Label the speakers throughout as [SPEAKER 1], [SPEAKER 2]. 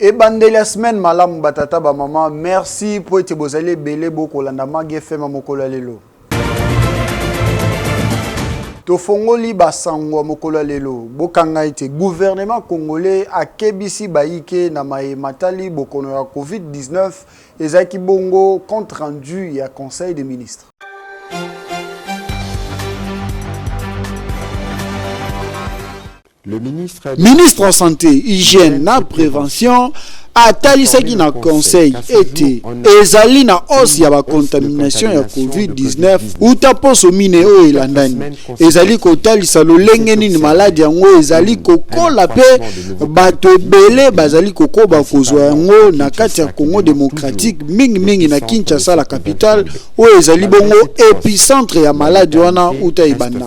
[SPEAKER 1] Ebandeli ya semaine malamu ba tata ba mama, merci po ete bozali ebele bokolanda Mag FM ya mokolo ya lelo. Tofongoli ba sango ya mokolo ya lelo, bokanga ete gouvernement congolais akebisi bayike na maye matali bokono ya Covid-19 ezalaki bongo compte rendu ya conseil des ministres. Ministre ya Sante, Hygiène na Prevention atalisaki na Conseil ete ezali na hausse ya ba contamination ya Covid-19 uta poso mine oyo elandani. Ezali kotalisa lolenge nini maladi yango ezali kokola mpe bato ebele bazali kokoba kozwa yango na kati ya Congo democratique, mingimingi na Kinshasa, la capitale, oyo ezali bongo epicentre ya maladi wana uta ebanda.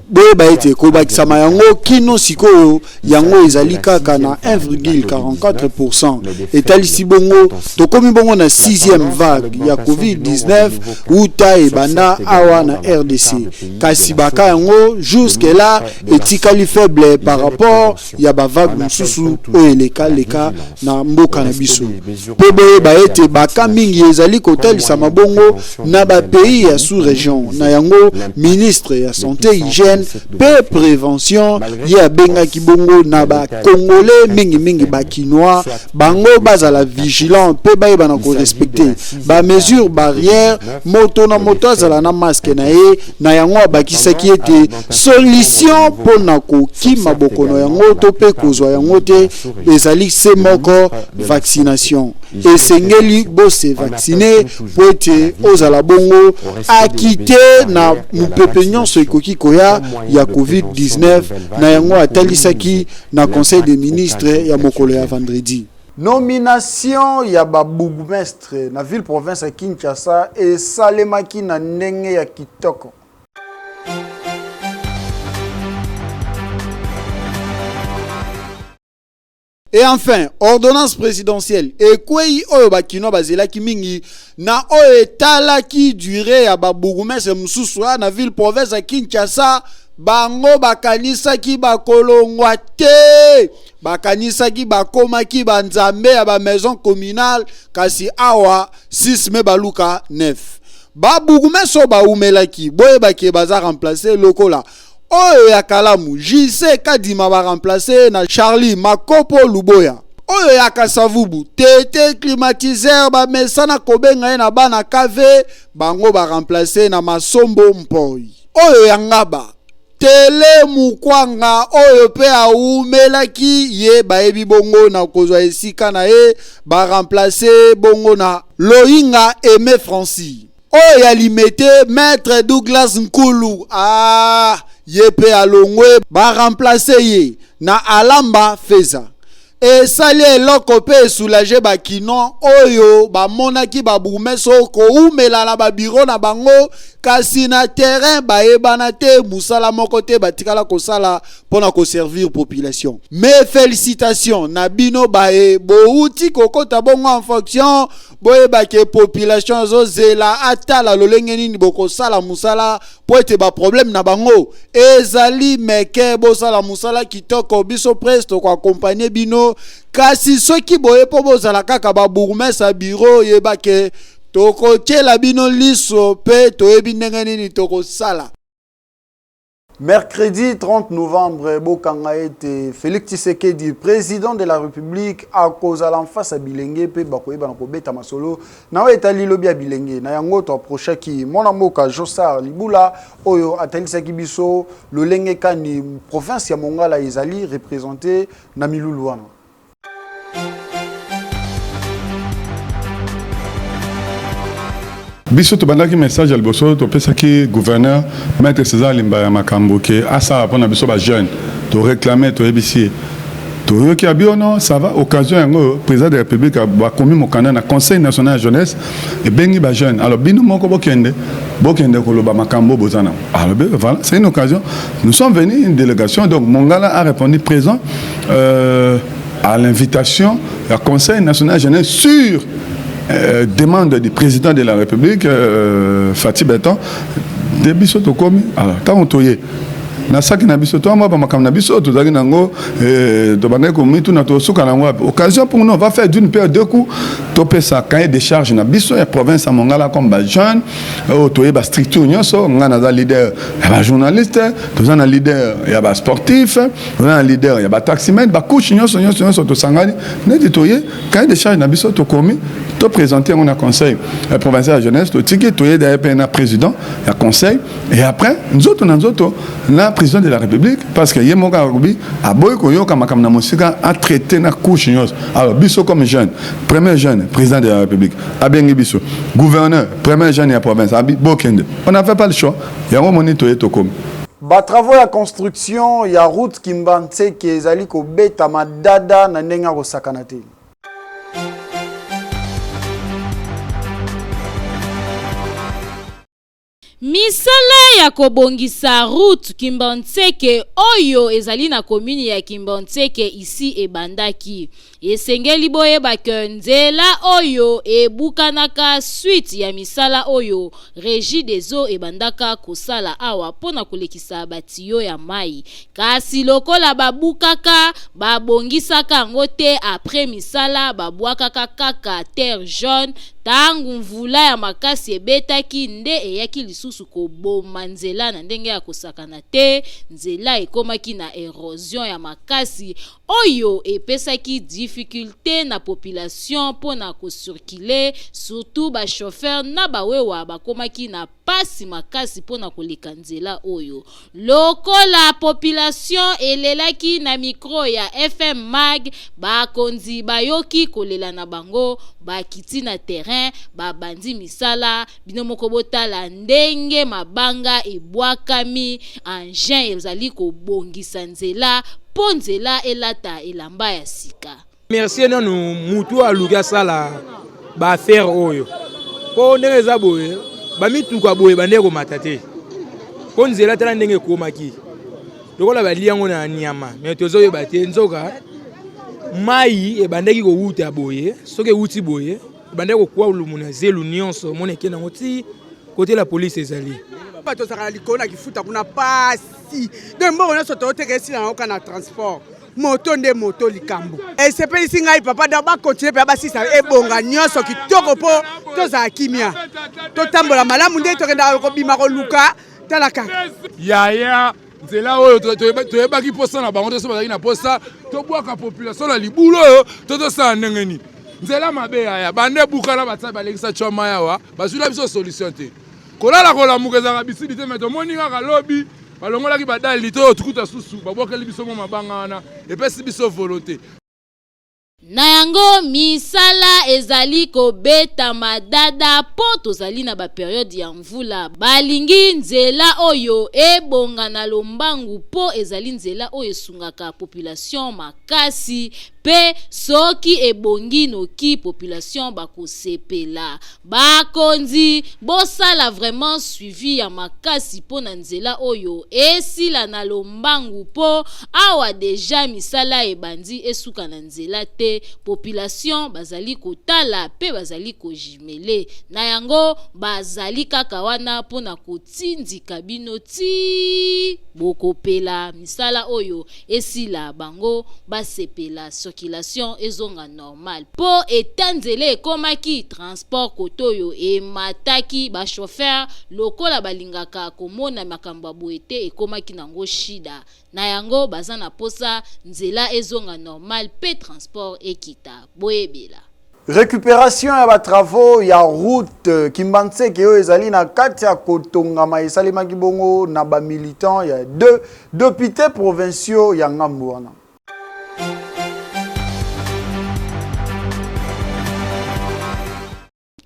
[SPEAKER 1] Boyeba ete kobakisama yango kino sikoyo yango ezali kaka na 1,44 pourcent. Etalisi bongo tokomi bongo na sixième vague ya Covid-19 uta ebanda awa na rdc. Kasi baka yango jusque là etikali faible par rapport ya ba vague mosusu oyo eleka leka na mboka na biso. Mpe boyeba ete ba cas mingi ezali kotalisama bongo na ba pays ya sous-region. Na yango, ministre ya Sante, Hygiène mpe Prevention ye abengaki bongo na ba Congolais, mingi mingi ba Kinois, bango bazala vigilant mpe bayeba na ko respecter ba mesures barrières, moto na moto azala na masque na ye. Na yango abakisaki ete solution mpo na kokima bokono yango to mpe kozwa yango te ezali se moko, vaccination. Esengeli bo se vacciner mpo ete ozala bongo acquitte na mopepe nyonso ekoki koya ya Covid-19. Na yango atalisaki na Conseil des ministres ya mokolo ya vendredi. Nomination ya ba bourgmestres na ville-province ya Kinshasa esalemaki na ndenge ya kitoko. Et enfin, ordonnance présidentielle ekweyi oyo ba Kinois bazelaki mingi na oyo etalaki durée ya ba bourgmestre mosusu na ville province ya Kinshasa. Bango bakanisaki bakolongwa te, bakanisaki bakomaki ba nzambe ya ba maison communale, kasi awa 6 mai baluka 9. Ba bourgmestre oyo bawumelaki, boyebaki baza remplacer lokola oyo ya Kalamu JC Kadima ba remplacer na Charlie Makopo Luboya. Oyo ya Kasavubu Tete climatiseur bamesana kobenga ye na bana KV, bango ba remplacer na Masombo Mpoi. Oyo ya Ngaba Tele Mukwanga oyo pe awumelaki ye bayebi bongo na kozwa esika na ye ba remplacer bongo na Loinga Aime Francis. Oyo ya Limete Maître Douglas Nkulu, ah, ye pe alongwe ba remplacer ye na Alamba Feza. Esali eloko pe esoulager ba Kinois oyo bamonaki ba bourgmestre oyo kowumela na ba bureau na bango, kasi na terrain bayebana te, mosala moko te batikala kosala pona ko servir population. Mes felicitations na bino baye bowuti kokota bongo en fonction. Boyeba ke population azozela atala lolenge nini bokosala mosala po ete ba problème na bango ezali meke. Bosala mosala kitoko, biso presse toko accompagner bino, kasi soki boye po bozala kaka ba bourgmestre ya bureau, yeba ke tokotiela bino liso pe toyebi ndenge nini tokosala. Mercredi 30 novembre, bokanga ete Felix Tshisekedi, président de la République, akozala en face ya bilenge pe bakoyeba na kobeta masolo na oyo etali lobi ya bilenge. Na yango to approchaki mwana mboka Jossart Libula oyo atalisaki biso lolenge kani province ya Mongala ezali représentée na milulu wana.
[SPEAKER 2] Biso tobandaki message ya liboso topesaki gouverneur maître César Limbaya makambo ke asala mpona biso ba jeune to réclamer, toyebisi ye, toyoki abi ono ça va. Occasion yango président de la République bakomi mokanda na Conseil national ya jeunesse, ebengi ba jeune, alors bino moko bokende bokende koloba makambo boza nango. Alors voilà, c'est une occasion, nous sommes venus une délégation. Donc Mongala a répondu présent à l'invitation du Conseil national jeunesse sur demande du président de la République, Fatih Beton de biso tokomi. Alors ntango toye, Na saki na biso to mwa ba makambo na biso tozalaki nango eh, tobandaki komituna tosuka nango wapi. Occasion pour nous, on va faire d'une pierre deux coups, topesa cahier de charge na biso ya province ya Mongala comme ba jeune oyo toyeba structure nyonso. Ngai naza leader ya ba journaliste, toza na leader ya ba sportif, toza na leader ya ba taximen, ba couche nyonso nyonso nyonso tosangani neti toye cahier de charge na biso tokomi toprésente yango na conseil provincial ya jeunesse. Totiki toye d'ailleurs mpe na président ya conseil et après nzoto na nzoto na président de la République, parce que ye moko alobi aboyi koyoka makambo na mosika, atraite na couche nyonso. Alors biso comme jeune, premier jeune, président de la République abengi biso, gouverneur, premier jeune ya province abi bokende, on n'avait pas le choix. Yango moni toye tokomi.
[SPEAKER 1] Batravaux ya construction ya route Kimbanseke ezali kobeta madada na ndenge ya kosakana te.
[SPEAKER 3] Misala ya kobongisa route Kimbanseke oyo ezali na commune ya Kimbanseke isi ebandaki. Esengeli boyeba ke nzela oyo ebukanaka suite ya misala oyo Regie des eaux ebandaka kosala awa mpo na kolekisa batiyo ya mayi. Kasi lokola babukaka, babongisaka yango te après misala, babwakaka kaka terre jaune. Tango mvula ya makasi ebetaki nde eyaki lisusu koboma nzela na ndenge ya kosakana te. Nzela ekomaki na erosion ya makasi oyo epesaki difficulte na population mpo na ko circuler, surtout ba chauffeurs na ba wewa bakomaki na pasi makasi mpo na koleka nzela oyo. Lokola population elelaki na micro ya FM Mag, bakonzi bayoki kolela na bango, bakiti na terrain, babandi misala. Bino moko botala ndenge mabanga ebwakami, engin ezali kobongisa nzela mpo nzela elata elamba ya sika.
[SPEAKER 4] Merci nanu mutu aluki asala ba affaire oyo, po ndenge eza boye bamituka boye bande komata te, po nzela tala ndenge ekomaki lokola balia yango na nyama, mais tozoyeba te nzoka mai ebandaki kowuta boye. Soki ewuti boye, ebandaki kokwa lumu na zelu nyonso, omona eke nango ti kote la police ezali.
[SPEAKER 5] Bato tozalaka na likolo na kifuta kuna pasi, donc mbongo nyonso tooteka esila nango kaka na transport. Moto nde moto, likambo esepelisi ngai papa, donc bakontinue mpe basisa ebonga nyonso kitoko mpo tozala kimia, totambola malamu nde tokendaka kobima koluka. Tala kaka
[SPEAKER 4] yaya nzela oyo toyebaki mposa na bango te. So bazalaki na mposa tobwaka population na libulu oyo to tosala ndenge nini? Nzela mabe yaya, bande ebukana, batia balekisa cwa mai awa, bazwila biso solution te. Kolala kolamuka ezalaka bisili te, me tomoni kaka lobi balongolaki badali to tukuta susu, babwakeli biso mwa mabanga wana, epesi biso volonté.
[SPEAKER 3] Na yango misala ezali kobeta madada mpo tozali na baperiode ya mvula. Balingi nzela oyo ebonga na lombangu mpo ezali nzela oyo esungaka population makasi, mpe soki ebongi noki population bakosepela. Bakonzi bosala vraiment suivi ya makasi mpo na nzela oyo esila na lombangu, mpo awa deja misala ebandi, esuka na nzela te. Population bazali kotala mpe bazali kojimele na yango, bazali kaka wana mpo na kotindika bino ti bokopela misala oyo esila, bango basepela, circulation ezonga normal. Mpo eta nzela ekomaki, transport kote oyo emataki, bachauffeur lokola balingaka komona makambo ya boye te, ekomaki nango shida. Na yango baza na posa nzela ezonga normal mpe transport ekita. Boyebela.
[SPEAKER 1] Récupération ya batravaux ya route Kimbanseke oyo ezali na kati ya kotongama esalemaki bongo na bamilitant ya deux députés provinciaux ya ngambo wana.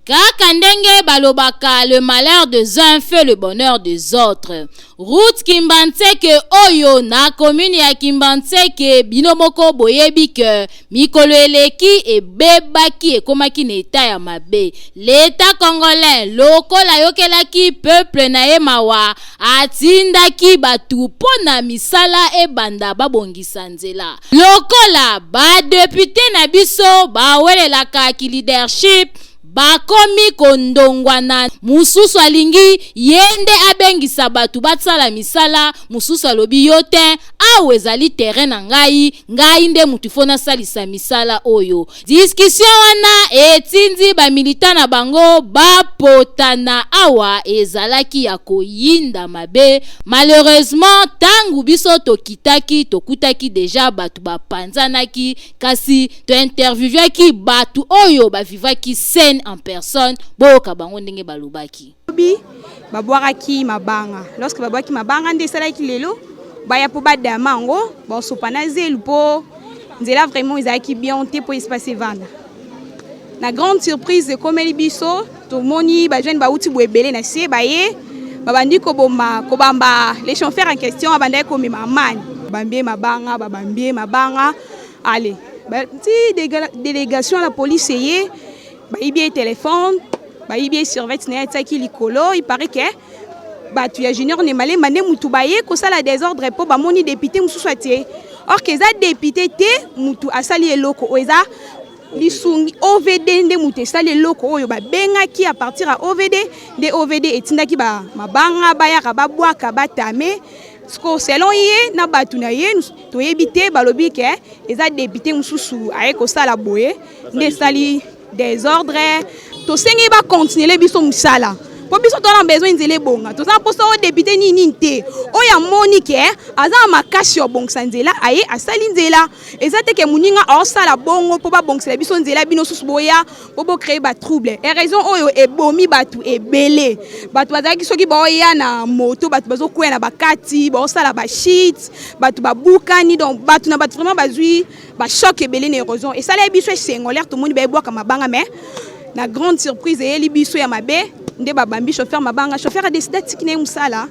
[SPEAKER 3] Kaka ndenge balobaka, le malheur des uns fait le bonheur des autres. Route Kimbanseke oyo na commune ya Kimbanseke, bino moko boyebi ke mikolo eleki ebebaki, ekomaki na eta ya mabe. L'État congolais lokola ayokelaki peuple na ye mawa, atindaki bato mpo na misala ebanda, babongisa nzela. Lokola badepute na biso bawelelaka ki leadership. Bakomi kondongwana, mususu alingi ye nde abengisa batu basala misala, mususu alobi yo tein, awa ezali terrain na ngai, ngai nde mutu faut nasalisa misala oyo. Discussion wana etindi ba militants na bango bapotana, awa ezalaki ya koyinda mabe. Malheureusement tangu biso tokitaki tokutaki dejà batu bapanzanaki, kasi to interviewaki batu oyo ba vivaki scène en personne, boyoka bango ndenge balobaki.
[SPEAKER 6] Lobi babwakaki mabanga, lorsque babwaki mabanga nde esalaki lelo baya mpo badama yango basopa na zelu mpo nzela vraiment ezalaki bien te mpo espace evanda. Na grande surprise ekomeli biso, tomoni ba jeunes bauti boye ebele na se baye babandi koboma kobamba les chauffeurs en question abandaki komema mani, babambie mabanga, babambie mabanga. Allez, ti délégation ya la police eye, bayibi ye téléphone, bayibi ye survêt na ye atiaki likolo. Il paraît que bato ya Junior Nemalemba nde mutu baye kosala désordre mpo bamoni député mosusu atie, or que eza député te mutu asali eloko oyo, eza lisungi OVD nde mutu esali eloko oyo. Babengaki à partir ya OVD, nde OVD etindaki ba mabanga bayaka babwaka batame. Siko selon ye na bato na ye, toyebi te, balobi ke eza député mosusu aye kosala boye nde esali désordre. Tosengi bacontinuele biso mosala mpo biso toza na besoin nzela ebonga. Toza na mposa oyo député nini nini te. Oyo amoni ke aza na makasi ya obongisa nzela, aye asali nzela. Eza te ke moninga aosala bongo mpo babongisela biso nzela, bino susu boya mpo bocréer batrouble. E raison oyo ebomi bato ebele, bato bazalaki soki baoya na moto, bato bazokwea na bakati, baosala bashit, bato babukani. Donc bato na bato vraiment bazwi bachoc ebele na érosion. Esala biso esengo lere tomoni bayebwaka mabanga, mais na grande surprise eyeli biso ya mabe nde babambi chauffeur mabanga, chauffeur adécider atiki na ye mosala.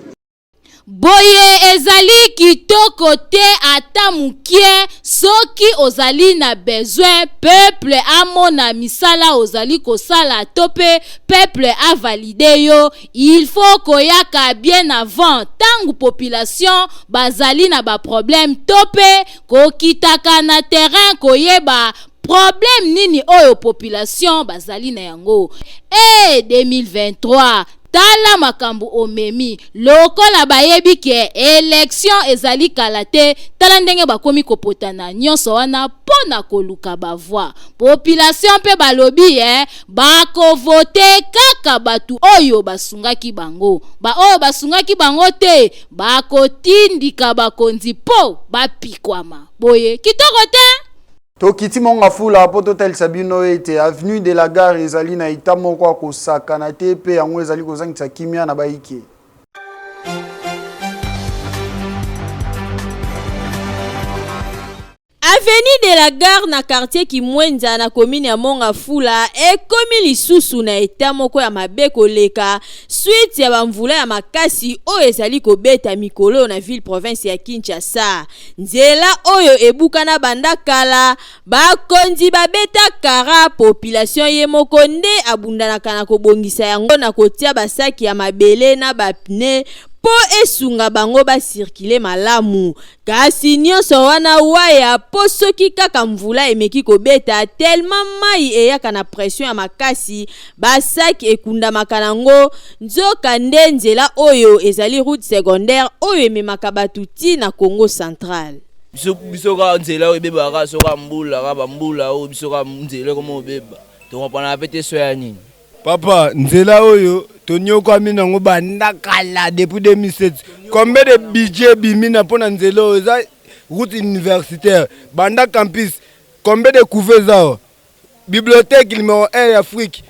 [SPEAKER 3] Boye ezali kitoko te ata mokie. Soki ozali na besoin peuple amona misala ozali kosala to mpe peuple avalide yo, il faut koyaka bien avant ntango population bazali na baproblème, to mpe kokitaka na terrain koyeba problème nini oyo population bazali na yango. E 2023, tala makambo omemi. Lokola bayebi ke élection ezali kala te, tala ndenge bakomi kopotana nyonso wana mpo na koluka bavoix. Population mpe balobi ye bakovote kaka bato oyo basungaki bango. Baoyo basungaki bango te, bakotindika bakonzi mpo bapikwama. Boye kitoko te.
[SPEAKER 1] Tokiti Mont-Ngafula mpo totalisa bino ete avenue de la Gare ezali na eta moko ya kosakana te, mpe yango ezali kozangisa kimia na bayike.
[SPEAKER 7] Avenue de la Gare na quartier Kimwenza na commune ya Mont-Ngafula ekomi lisusu na eta moko ya mabe koleka suite ya bamvula ya makasi oyo ezali kobeta mikolo na ville province ya Kinshasa. Nzela oyo ebukana banda kala, bakonzi babeta kara, population ye moko nde abundanaka na kobongisa yango na kotia basaki ya mabele na bapne mpo esunga bango basirkile malamu. Kasi nyonso wana waya, mpo soki kaka mvula emeki kobeta, tellement mai eyaka na pression ya makasi, basaki ekundamaka nango. Nzoka nde nzela oyo ezali route secondaire oyo ememaka bato ti na Congo Central.
[SPEAKER 8] Biso kaka nzela oyo ebebaka soki mbula, kaka bambula oyo, biso kaka nzela ekoma obeba, tokompanaka mpe te so ya nini.
[SPEAKER 9] Papa, nzela oyo tonyokwami nango banda kala, depuis 2007. Combien de budget ebimi na mpo na nzela oyo? Eza route universitaire banda campus. Combien de couve eza awa? Bibliothèque numéro 1 ya Afrique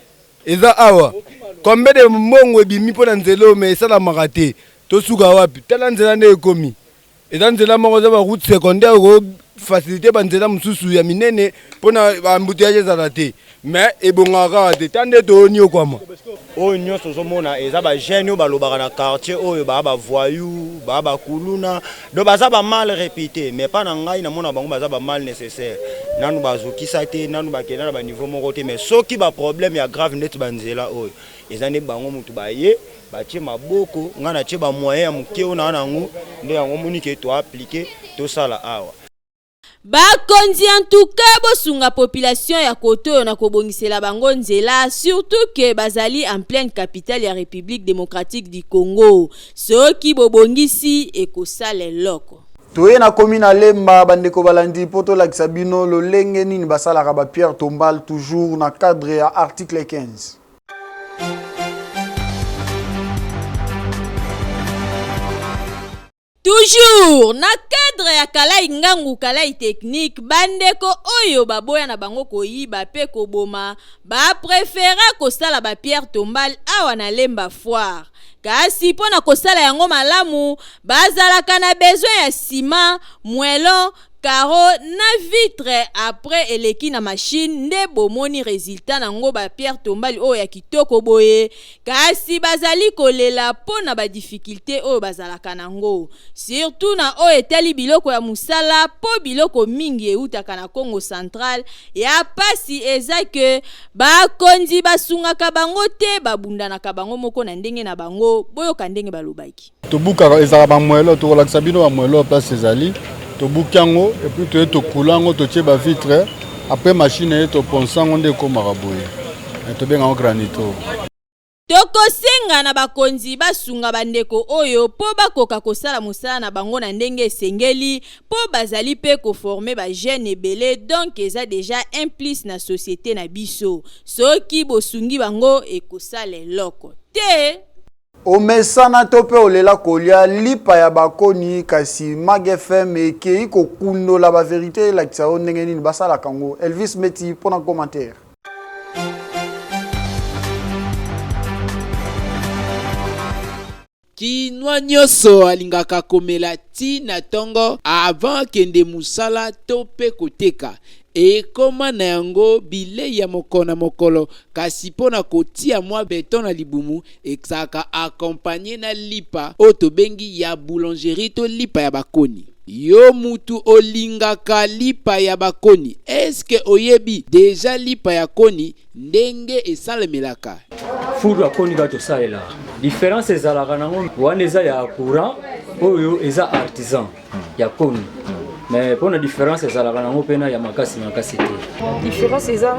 [SPEAKER 9] eza awa. Combien de mbongo ebimi mpo na nzela oyo? Mais esalamaka te. Tosuka wapi? Tala nzela nde ekomi. Eza nzela moko, eza baroute secondaire okofacilité banzela mosusu ya minene mpona baembouteillage ezala te, mais ebongaka kaka te. Ta nde tooniokwama.
[SPEAKER 10] Oyo nyonso ozomona eza bajeune oyo balobaka na quartier oyo baa bavoyou, baa bakuluna, donc baza bamal réputé. Mais mpa na ngai, namona bango baza bamal nécessaire. Nanu bazokisa te, nanu bakenda na baniveau moko te. Mais soki baproblème ya grave neti banzela oyo, eza nde bango motu baye batie maboko. Ngai natie bamoyen ya moke oyo naa nango, nde yango omoni ke toappliquer, tosala awa.
[SPEAKER 7] Bakonzi en tout cas bosunga population ya kote oyo na kobongisela bango nzela surtout que bazali en pleine capitale ya Republique democratique du Congo. Soki bobongisi ekosala eloko.
[SPEAKER 1] Toye na commune ya Lemba bandeko balandi mpo tolakisa bino lolenge nini basalaka ba pierre tombale toujours na cadre ya article 15.
[SPEAKER 7] Toujours na cadre ya Kalay Ngangu Kalay Technique, bandeko oyo baboya na bango koyiba pe koboma ba prefera kosala ba pierres tombales awa na Lemba Foire. Kasi mpo na kosala yango malamu, bazalaka na besoin ya ciment, moellon, carreaux na vitre après eleki na machine nde bomoni resultat na ngo ba pierre tombale oyo ya kitoko boye kasi bazali kolela mpo na ba difficulte oyo bazalaka na ngo surtout na oyo etali biloko ya musala mpo biloko mingi ewutaka na Kongo central ya pasi eza que bakonzi basungaka bango te babundanaka bango moko na ndenge na bango boyoka ndenge balobaki.
[SPEAKER 11] Tobukaka ezalaka ba moellon tokolakisa bino ba moellon place ezali tobuki yango et puis toye tokula yango totie ba vitre après machine eye toponsa yango nde ekomaka boye tobenga yango granito.
[SPEAKER 7] Tokosenga na bakonzi basunga bandeko oyo mpo bakoka kosala mosala na bango na ndenge esengeli mpo bazali mpe ko former ba jeunes ebele donc eza dejà un plus na societe na biso. Soki bosungi bango ekosala eloko te.
[SPEAKER 1] Omesana to mpe olela kolia lipa ya bakoni kasi Mag FM ekeyi kokundola ba verite elakisa yo ndenge nini basalaka yango. Elvis Meti mpo na commentaire.
[SPEAKER 12] Kinois nioso alingaka komela ti na tongo avant akende musala to pe koteka. Ekoma na yango bilei ya mokolo na mokolo kasi mpo na kotia mwa beton na libumu ezalaka accompagner na lipa oyo tobengi ya boulangerie to lipa ya bakoni. Yo mutu olingaka lipa ya bakoni est ce que oyebi dejà lipa ya koni ndenge esalemelaka?
[SPEAKER 13] Four ya koni kaka tosalelaka, difference ezalaka nango wana eza ya courant, oyo eza artisan ya koni, mais mpona différence ezalaka nango mpena ya makasi makasi te.
[SPEAKER 14] Différence eza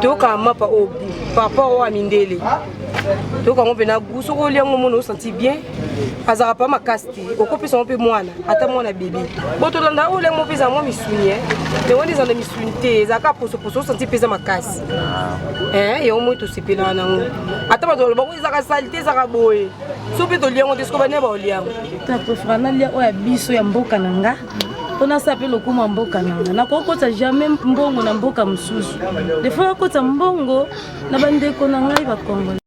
[SPEAKER 14] toyokaka mapa oyo gout par rapport oyo ya mindele, toyoka yango mpena gout. Soki olia yango omona osanti bien, azalaka pa makasi te, okopesa yango mpe mwana, ata mwana bebe. Bo tolanda oyo olia yango mpe ezala mwa misuni, mais wana ezala na misuni te, ezalaka posoposo, osanti mpe eza makasi. Yango moi tosepelaka nango, ata bato baloba oyo ezalaka salite, ezalaka boye, so mpe tolia yango te, siko bane baolia yango.
[SPEAKER 15] Na prefera nalia oyo ya biso ya mboka na nga mpo nasala mpe lokumu ya mboka na nga. Nakokotisa jamais mbongo na mboka mosusu, defo nakotisa mbongo na bandeko na ngai bakongole.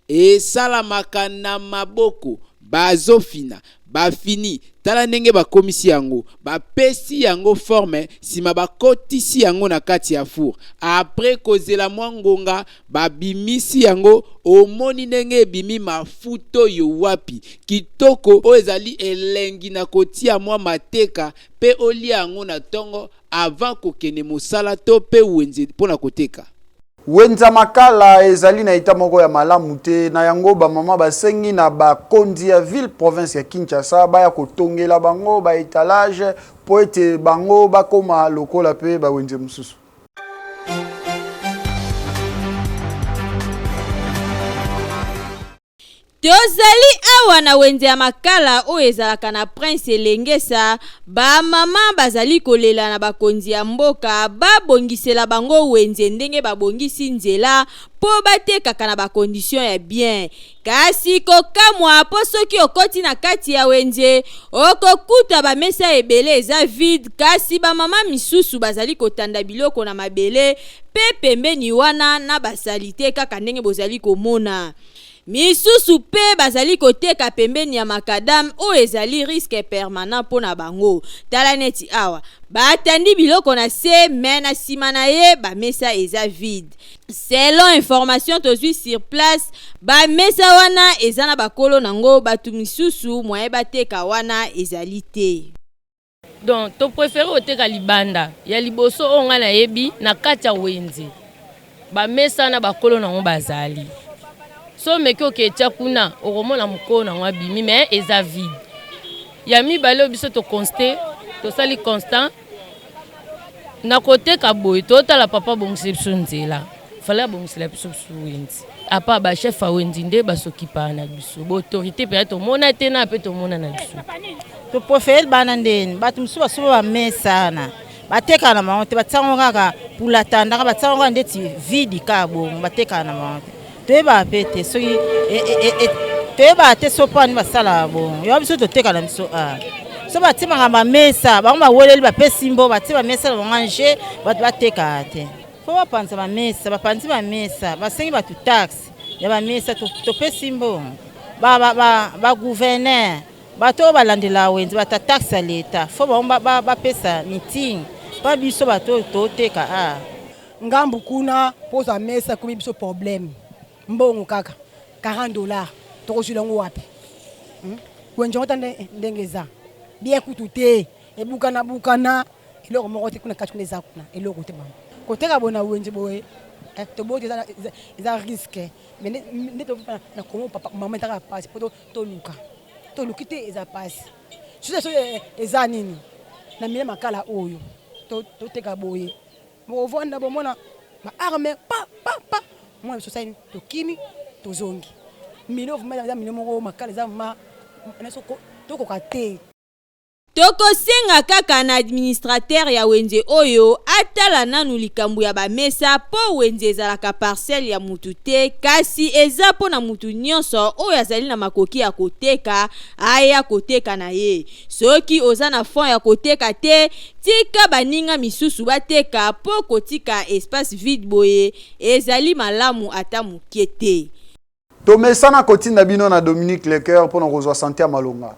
[SPEAKER 12] Esalamaka na maboko. Bazofina, bafini, tala ndenge bakomisi yango, bapesi yango forme, sima bakotisi yango na kati ya four. Après kozela mwa ngonga, babimisi yango, omoni ndenge ebimi mafuta oyo wapi? Kitoko, oyo ezali elengi na kotia mwa mateka pe olia yango na tongo avant kokende mosala to pe wenze pona koteka.
[SPEAKER 1] Wenza Makala ezali na etat moko ya malamu te, na yango ba mama basengi na bakonzi ya ville province ya Kinshasa baya kotongela bango ba etalage mpo ete bango bakoma lokola mpe ba wenze mosusu.
[SPEAKER 7] Tozali awa na wenze ya Makala oyo ezalaka na Prince Elengesa, ba mama bazali kolela na bakonzi ya mboka babongisela bango wenze ndenge babongisi nzela mpo batekaka na ba conditions ya bien. Kasi kokamwa mpo soki okoti na kati ya wenze okokuta ba mesa ebele eza vide kasi ba mama misusu bazali kotanda biloko na mabele mpe pembeni wana na ba salite kaka ndenge bozali komona. Misusu pe bazali koteka pembeni ya macadam oyo ezali risque permanent po na bango. Tala neti awa, batandi biloko na se mais na sima na ye ba mesa eza vide. Selon information tozui sur place, ba mesa wana eza na bakolo nango, batu misusu moyen bateka wana ezali te.
[SPEAKER 16] Donc to prefere koteka libanda. Ya liboso oyo ngai nayebi na kati ya wenze ba mesa na bakolo nango bazali. So omeki oketia kuna okomona mokolo nango abimi mais eza vide. Ya mibale oyo biso to constater, tosali constant. Na koteka boye totala papa abongisela biso nzela fallait abongisela biso biso wenze apa ba chef ya wenze nde basokipaka na biso ba autorité mpenza tomona te na mpe tomona na biso.
[SPEAKER 17] To prefere bana ndeni bato mosusu basomba bamesa wana batekaka na bango te, batia yango kaka pulatandaka, batia yango kaka ndeti vide kaka bongo, batekaka na bango te. Toyebaka mpe te soki toyebaka te so mpo ani basalaka bongo. Yango biso toteka na biso a so batie makambo ya mesa, bango baweleli, bapesi mbo batie bamesa na bango ange, bato batekaka te. Fo bapanza bamesa, bapanzi bamesa, basengi bato taxe ya bamesa, topesi mbongo bagouverneur, bato oyo balandela wenze, bato ya taxe ya leta, fo bango bapesa meeting mpa biso bato oyo toteka a
[SPEAKER 14] ngambu kuna. Mpo mesa ekomi biso problème, mbongo kaka 40 $, tokozwila yango wapi? Wenze yango ta ndenge eza bien kutu te, ebukana bukana, eloko moko te kuna kati kuna, eza kuna eloko te. Mama koteka boye na wenze boye, toboyi te, eza risque, mais nde na Kongo papa mama ezaka pasi mpo toluka, toluki te, eza pasi. Susu eza nini na mile makala oyo toteka boye, bokovanda bomona baarme pa pa pa, mwana biso sani tokimi tozongi milo, vraiment eza milo moko makala eza ma tokoka te.
[SPEAKER 7] Tokosenga kaka na administrateur ya wenze oyo atala nanu likambo ya bamesa, mpo wenze ezalaka parcelle ya mutu te, kasi eza mpo na mutu nyonso oyo azali na makoki ya koteka aya koteka na ye. Soki oza na fond ya koteka te, tika baninga misusu bateka, mpo kotika espace vide boye ezali malamu ata moke te.
[SPEAKER 1] Tomesana kotinda bino na Dominique Lecoeur mpona kozwa santé ya malonga.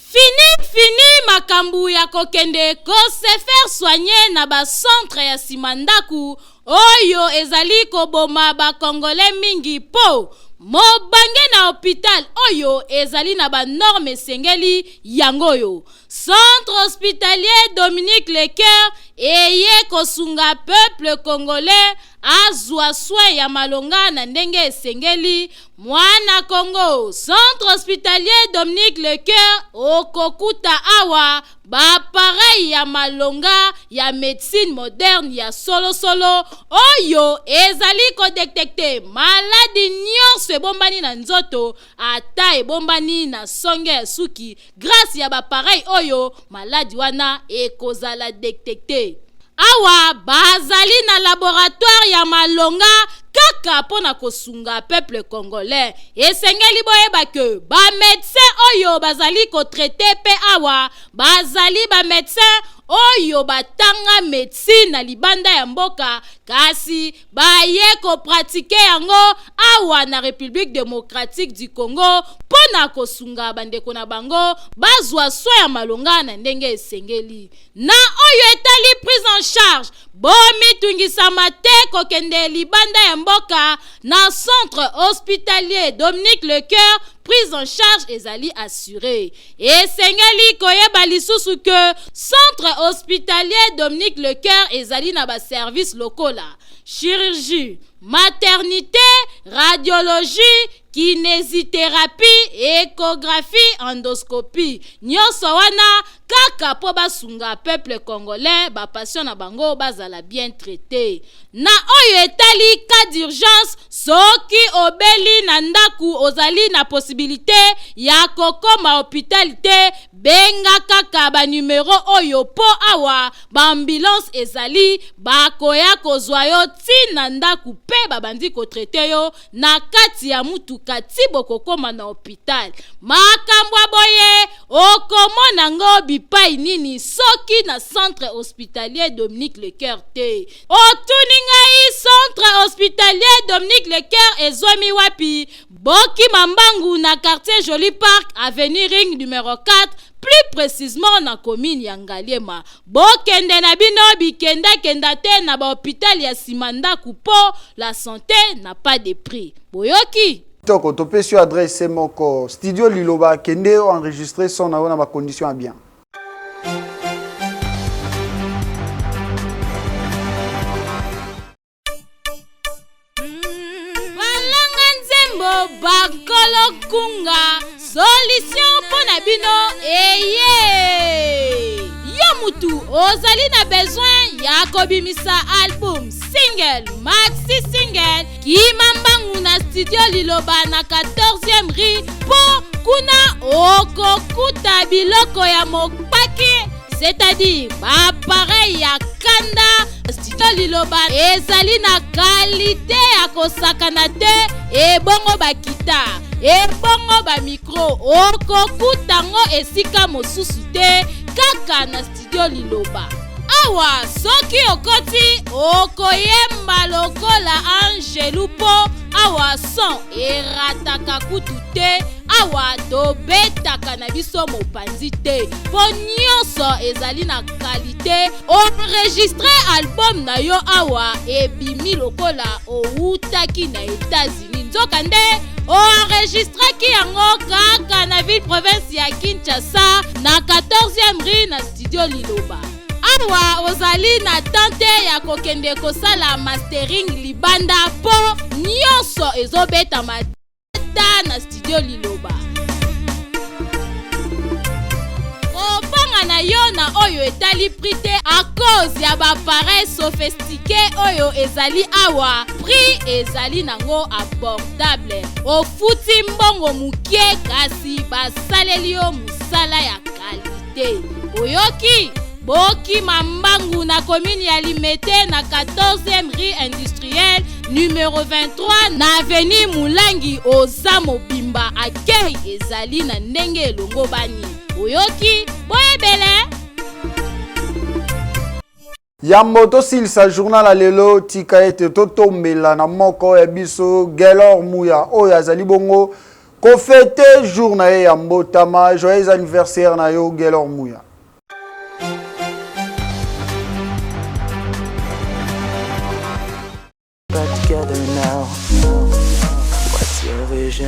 [SPEAKER 3] Fini fini makambo ya kokende kose faire soigner na bacentre ya nsima ndako oyo ezali koboma bakongole mingi, mpo mobange na hôpital oyo ezali na banorme esengeli. Yango oyo Centre hospitalier Dominique Lecoeur eye kosunga peuple congolais azwa soin ya malonga na ndenge esengeli. Mwana Congo, Centre hospitalier Dominique Lecoeur, okokuta awa baappareil ya malonga ya médecine moderne ya solosolo oyo ezali kodétecter maladi nyonso ebombani na nzoto, ata ebombani na songe ya suki. Grâce ya baappareil oyo, maladi wana ekozala détecté. Awa bazali na laboratoire ya malonga kaka mpo na kosunga peuple congolais. Esengeli boyeba ke bamédecin oyo bazali kotraiter mpe awa bazali bamédecin oyo batanga médecine na libanda ya mboka, kasi baye kopratiquer yango awa na République démocratique du Congo mpo na kosunga bandeko na bango bazwa soin ya malonga na ndenge esengeli. Na oyo etali prise en charge, bomitungisama te kokende libanda ya mboka. Na Centre hospitalier Dominique Lecoeur, prise en charge ezali assuré. Esengeli koyeba lisusu ke Centre hospitalier Dominique Lecoeur ezali na baservice lokola chirurgie, maternité, radiologie, kinésithérapie, échographie, endoscopie, nyonso wana kaka mpo basunga peuple congolais, bapatient na bango bazala bien traité. Na oyo etali cas d'urgence, soki obeli na ndako, ozali na possibilité ya kokoma hôpital te, benga kaka banumero oyo, mpo awa baambulance ezali, bakoya kozwa yo ntina ndako mpe babandi kotraiter yo na kati ya mutuka ti bokokoma na hôpital. Makambo ya boye okomona ngo bipai nini soki na Centre hospitalier Dominique Lecoeur te? Otuni ngai, Centre hospitalier Dominique Lecoeur ezwami wapi? Bokima mbangu na quartier Joli Park, avenue Ring numéro 4, plus précisément na commune ya Ngaliema. Bokende na bino bikendakenda te na bahôpital ya nsima ndako, mpo la santé n'a pas de prix. Boyoki?
[SPEAKER 1] Kitoko, topesi yo adresse moko, studio Liloba. Kende enregistrer son na yo na bacondition ya bien.
[SPEAKER 3] Balanga nzembo bakolo kunga. Solution mpo na bino eye! Yo mutu ozali na besoin ya kobimisa album, single, maxi single, kima mbangu na studio Liloba na 14e rue mpo kuna okokuta biloko ya mokpaki, c'est-à-dire ba appareil ya kanda. Studio Liloba ezali na kalite ya kosakana te, ebongo ba guitare, ebongo ba micro, okokuta ngo esika mosusu te, kaka na Studio Liloba. Awa soki okoti okoyemba lokola angelu po awa son erataka kutu te, awa tobetaka na biso mopanzi te po nyonso ezali na kalite. Enregistre album na yo awa ebimi lokola owutaki na Etats-Unis, nzokande oenregistraki yango kaka na ville province ya Kinshasa na 14e rue na studio Liloba. Awa ozali na temps te ya kokende kosala mastering libanda po nyonso ezobetama ta na studio Liloba. Kobanga na yo na oyo etali prix te à cause ya ba appareil sophistiqué oyo ezali awa, prix ezali nango abordable. Ofuti mbongo mokie kasi basaleli yo mosala ya qualité. Oyoki? Bokima mbangu na commune ya Limete na 14e rue industrielle numero 23 na avenue Mulangi. Oza mobimba, accueil ezali na ndenge elongobani. Oyoki? Boyebele.
[SPEAKER 1] Yambo tosilisa journal ya lelo, tika ete totombela na moko ya biso Gelor Muya oyo azali bongo kofete jour na ye ya mbotama. Joyeux anniversaire na yo Gelor Muya.
[SPEAKER 18] Back together now. What's your vision?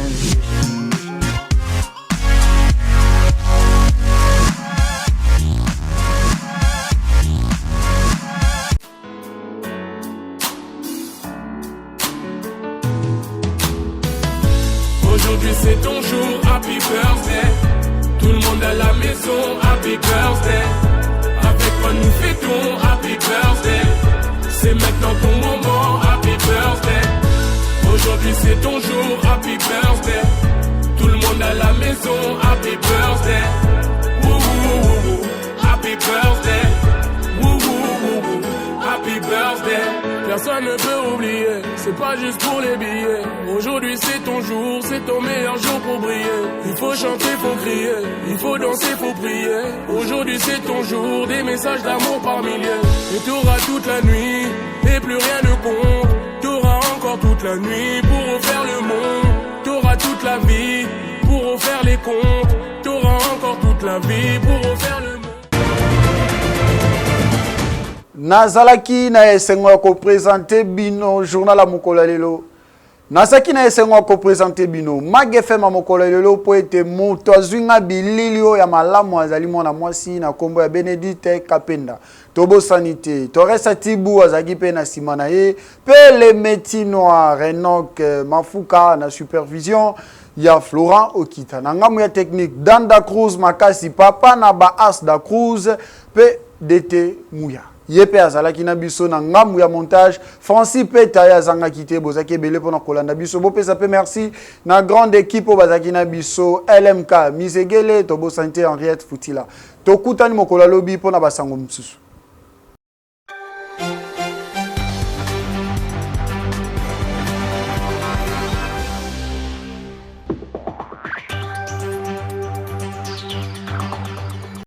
[SPEAKER 19] Aujourd'hui c'est ton jour, happy birthday. Tout le monde à la maison, happy birthday. Avec quoi nous fêtons, happy birthday. C'est maintenant ton moment, happy birthday. Aujourd'hui c'est ton jour, happy birthday. Tout le monde à la maison, happy birthday. Wouh, wouh, wouh, wouh. Happy birthday. Wouh, wouh, wouh, wouh. Happy birthday. Personne ne peut oublier, c'est pas juste pour les billets. Aujourd'hui c'est ton jour, c'est ton meilleur jour pour briller. Il faut chanter, faut crier, il faut danser, faut prier. Aujourd'hui c'est ton jour, des messages d'amour par milliers. Et t'auras toute la nuit, et plus rien ne compte. T'auras encore toute la nuit pour refaire le monde. T'auras toute la vie pour refaire les comptes. T'auras encore toute la vie pour refaire le monde.
[SPEAKER 1] Nazalaki na esengo ya kopresente bino journal ya mokolo ya lelo. Nazalaki na esengo ya kopresente bino Mag FM ya mokolo ya lelo mpo ete moto azwi nga bilili oyo ya malamu azali mwana mwasi na nkombo ya Benedicte Kapenda. Tobosani te Torres Atibu azalaki mpe na nsima na ye mpe le métis noir Enoch Mafuka na supervision ya Florent Okita. Na ngambo ya technique Dan da Cruz Makasi, papa na ba As da Cruz mpe DT Muya. Ye mpe azalaki na biso na ngambo ya montage. Francis Peta ye azangaki te, bozalaki ebele mpona kolanda biso. Bopesa mpe merci na grande équipe oyo bazalaki na biso, LMK Misegele, tobosani te Henriette Futila. Tokutani mokolo ya lobi mpona basango mosusu.